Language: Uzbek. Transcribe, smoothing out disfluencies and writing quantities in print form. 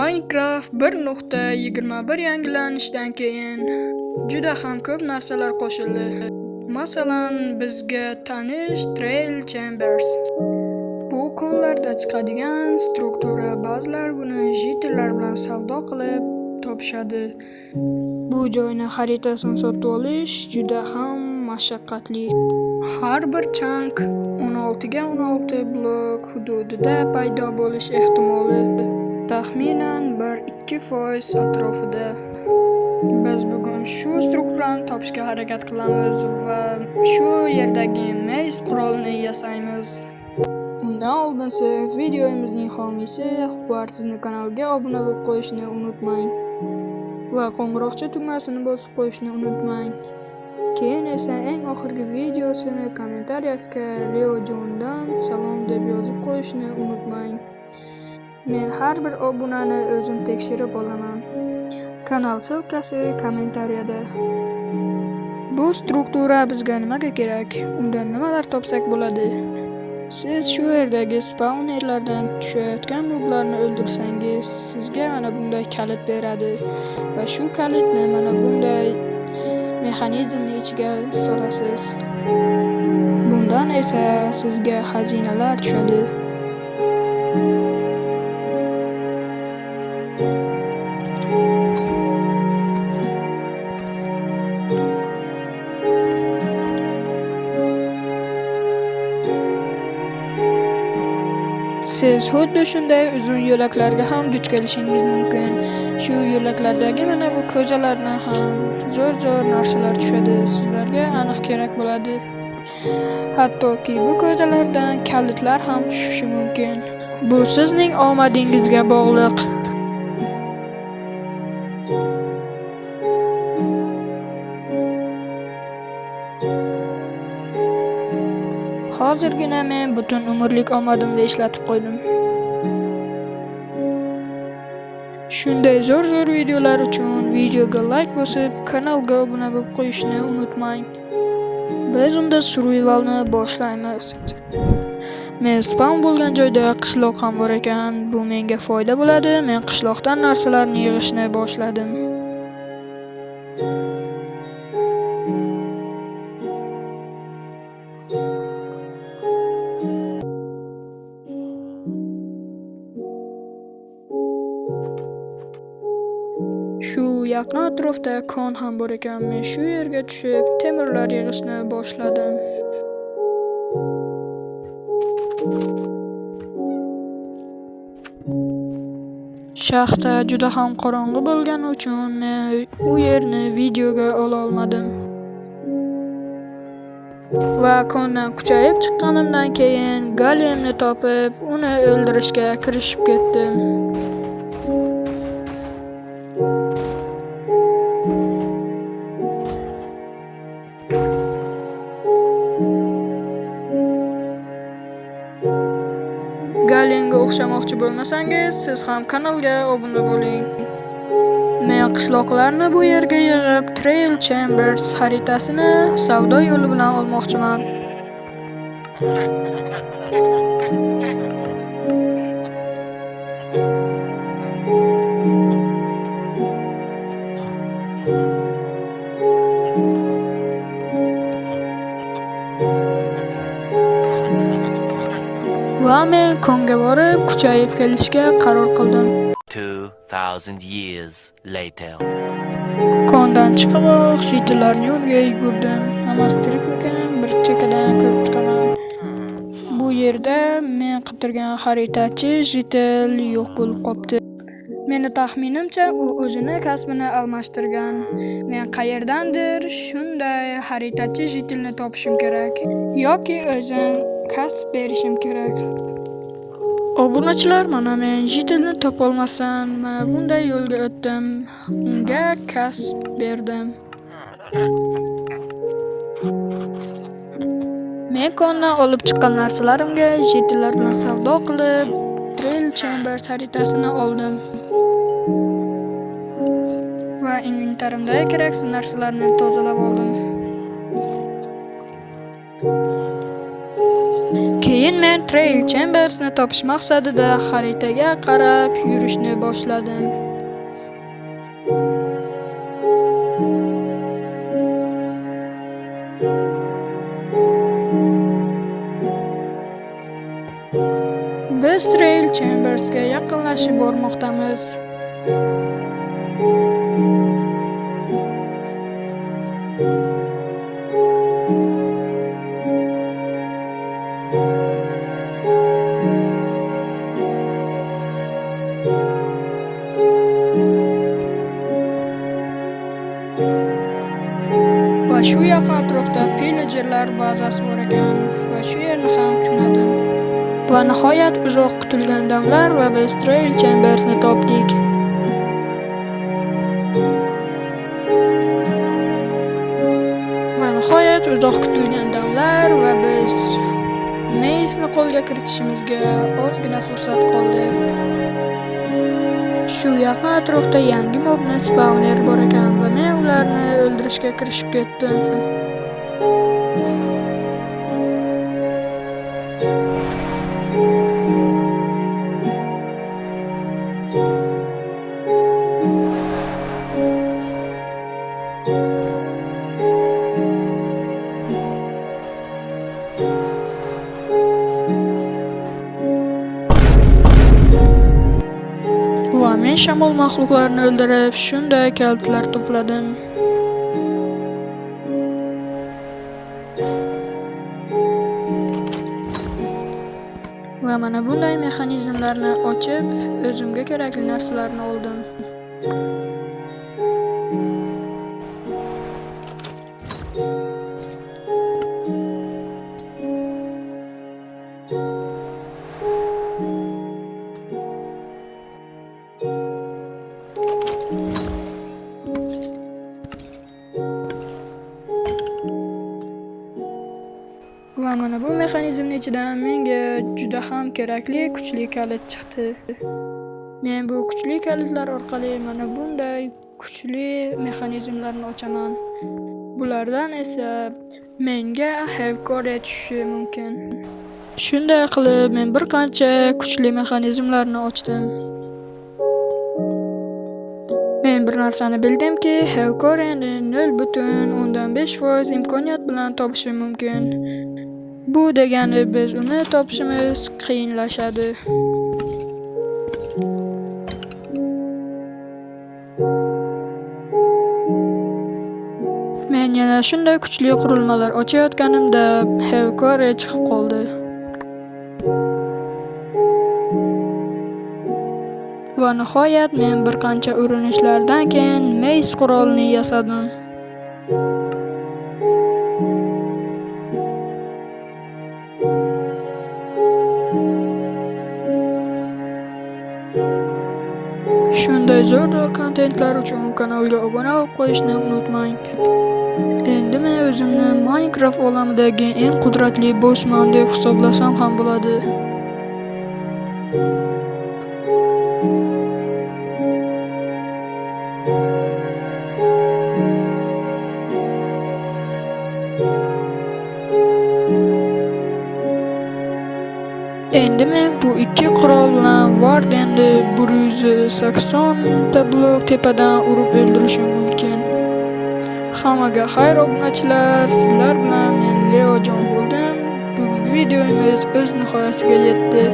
Minecraft 1.21 yangilanishdan keyin juda ham ko'p narsalar qo'shildi. Masalan, bizga tanish Trial Chambers. Bu konlarda chiqadigan struktura, ba'zilar buni jitterlar bilan savdo qilib topishadi. Bu joyni xaritasini sotib olish juda ham mashaqqatli. Har bir chunk 16 ga 16 blok hududida paydo bo'lish ehtimoli taxminan 1-2% atrofida. Biz bugun shu strukturani topishga harakat qilamiz va shu yerdagi maze qurolini yasaymiz. Undan oldin siz videomizning homiysi Quartzni kanalga obuna bo'lib qo'yishni unutmang va qo'ng'iroqcha tugmasini bosib qo'yishni unutmang. Keyin esa eng oxirgi videosini kommentariyasiga Leo Johndan salom deb yozib qo'yishni unutmang. Men har bir obunani o'zim tekshirib olaman. Kanal ссылкасы kommentariyada. Bu struktura bizga nimaga kerak? Undan nimalar topsak bo'ladi? Siz shu yerdagi spawnerlardan tushayotgan moblarni o'ldirsangiz, sizga mana bunday kalit beradi va shu kalitni mana bunday mexanizmning ichiga solasiz. Bundan esa sizga xazinalar tushadi. Siz xuddi shunday uzun yo'laklarga ham duch kelishingiz mumkin. Shu yo'laklardagi mana bu ko'zalardan ham zo'r-zo'r narsalar tushadi. Sizlarga aniq kerak bo'ladi. Hattoki bu ko'zalardan kalitlar ham tushishi mumkin. Bu sizning omadingizga bog'liq. Hozirgina men butun umrlik omadimni ishlatib qo'ydim. Shunday zo'r-zo'r videolar uchun videoga like bosib, kanalga obuna bo'lib qo'yishni unutmang. Biz unda survivalni boshlaymiz. Men spawn bo'lgan joyda qishloq ham bor ekan. Bu menga foyda bo'ladi. Men qishloqdan narsalarni yig'ishni boshladim. Shu yaqin atrofda kon ham bor ekan. Men shu yerga tushib, temirlar yig'ishni boshladim. Shaxta juda ham qorong'i bo'lgani uchun men u yerni videoga ola olmadim. Va kondan kuchayib chiqqanimdan keyin golemni topib, uni o'ldirishga kirishib ketdim. Galenga o'xshamoqchi bo'lmasangiz, siz ham kanalga obuna bo'ling. Men qishloqlarni bu yerga yig'ib, Trial Chambers xaritasini savdo yo'li bilan olmoqchiman. Va men konga borib, kuchayib kelishga qaror qildim. 2000 years later. Kondan chiqib, jitterlarning yoniga yugurdim. Hammasi tirikmikan? Bir chekkadan ko'rib chiqaman. Bu yerda men qidirgan xaritachi jitter yo'q bo'lib qopti. Meni taxminimcha, u o'zini kasbini almashtirgan. Men qayerdandir shunday xaritachi jitterni topishim kerak yoki o'zim kasb berishim kerak. Obunachilar, mana men jitterni topolmasam, mana bunday yo'lga o'tdim. Unga kasb berdim. Men kondan olib chiqqan narsalarimga jitterlar bilan savdo qilib, Trial Chambers xaritasini oldim. Va inventarimdagi keraksiz narsalarni tozalab oldim. Keyin Keyin men Trail Chambersni topish maqsadida xaritaga qarab yurishni boshladim. Biz Trail Chambersga yaqinlashib bormoqdamiz. Va shu yaqin atrofda pillagerlar bazasi bor ekan va shu yerni ham tunadim. Va nihoyat uzoq kutilgan damlar va biz Trail Chambersni topdik. Va nihoyat uzoq kutilgan damlar va biz Mace'ni qo'lga kiritishimizga ozgina fursat qoldi. Shu yaqin atrofda yangi mobni spawner bor ekan va men ularni o'ldirishga kirishib ketdim. Va men shamol maxluqlarini o'ldirib, shunday kalitlar to'pladim. Va mana bunday mexanizmlarni ochib, o'zimga kerakli narsalarni oldim. Va mana bu mexanizmning ichidan menga juda ham kerakli kuchli kalit chiqdi. Men bu kuchli kalitlar orqali mana bunday kuchli mexanizmlarni ochaman. Bulardan esa menga Hevcore tushishi mumkin. Shunday qilib men bir qancha kuchli mexanizmlarni ochdim. Men bir narsani bildimki, Hevcoreni 0.5% imkoniyat bilan topishim mumkin. Bu degani biz uni topishimiz qiyinlashadi. Men yana shunday kuchli qurilmalar ochayotganimda Hevcore chiqib qoldi. Va nihoyat men bir qancha urinishlardan keyin Mace qurolini yasadim. Shunday zo'r-zo'r kontentlar uchun kanalga obuna bo'lib qo'yishni unutmang. Endi men o'zimni Minecraft olamidagi eng qudratli bossman deb hisoblasam ham bo'ladi. Endi men bu ikki qurol bilan Wardenni 180 ta blok tepadan urib o'ldirishim mumkin. Hammaga xayr obunachilar, sizlar bilan men Leojon bo'ldim. Bugungi videomiz o'z nihoyasiga yetdi.